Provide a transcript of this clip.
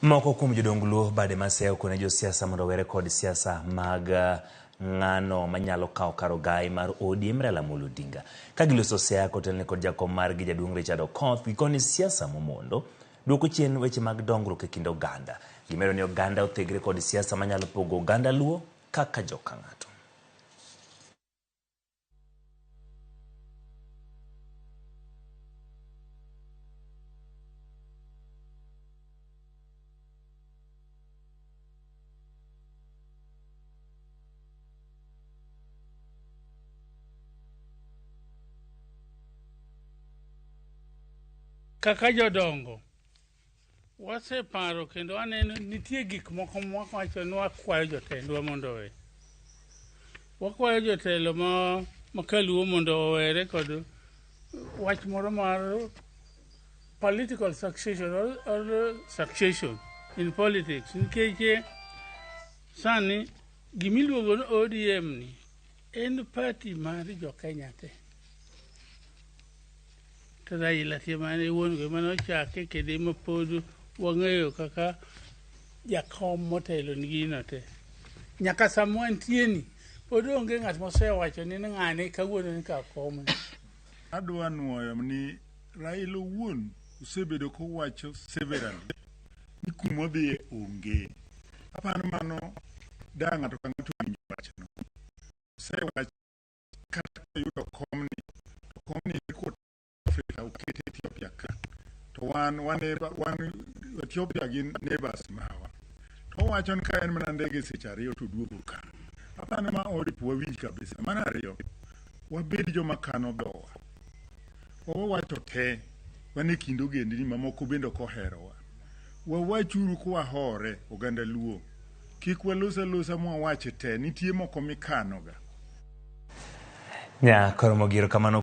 Moko kuom jodong Luo bade Maseya okone josiasa mondo owere kod siasa mag ng'ano manyalo kawo kar ogai mar ODM Raila Amolo Odinga. Ka giloso Siaya kotelne kod jakom margi jaduong' Richard Okoth, gikoni siasa momondo duoko chien weche mag dongruok e kind oganda. Gimedo ni oganda othegre kod siasa manyalo pogo oganda Luo kaka joka ng'ato. Kaka jodongo, waseparo kendo aneno nitie gik moko mwawacho ni wakwayo jotendwa mondo owe. Wakwayo jotelo ma makaluo mondo owere kod wach moro mar political succession or succession in politics nikech sani gimiluongo ni ODM ni en party mar jo Kenya te. To Raila tie mane wuon go mane ochake kendo ema pod wang'eyo kaka jakom motelo ni gino te. Nyaka sama wantie ni pod onge ng'at mosewacho ni ng'ane kawuono ni kaw komni. Adwa nuoyo ni Raila owuon osebedo kowacho severally ni kumodhiye onge. Aparo mano da ng'ato ka ng'ato owinjo wachno. Osewacho kata koyudo komni to komni headquarter Africa okete Ethiopia ka. To wan wan wan Ethiopia gin neighbors mawa. To owacho ni ka en mana ndege seche ariyo to duogo ka. Aparo ma oripo wawinj kabisa. Mar ariyo, wabed joma kano dhowa. Wawacho te, wan e kind ogendni mamoko bende ok oherowa. Wawachuru kwahore, oganda Luo. Kik walos alosa mwawach te, nitie moko mikanoga. Nya koro mogiro kamano.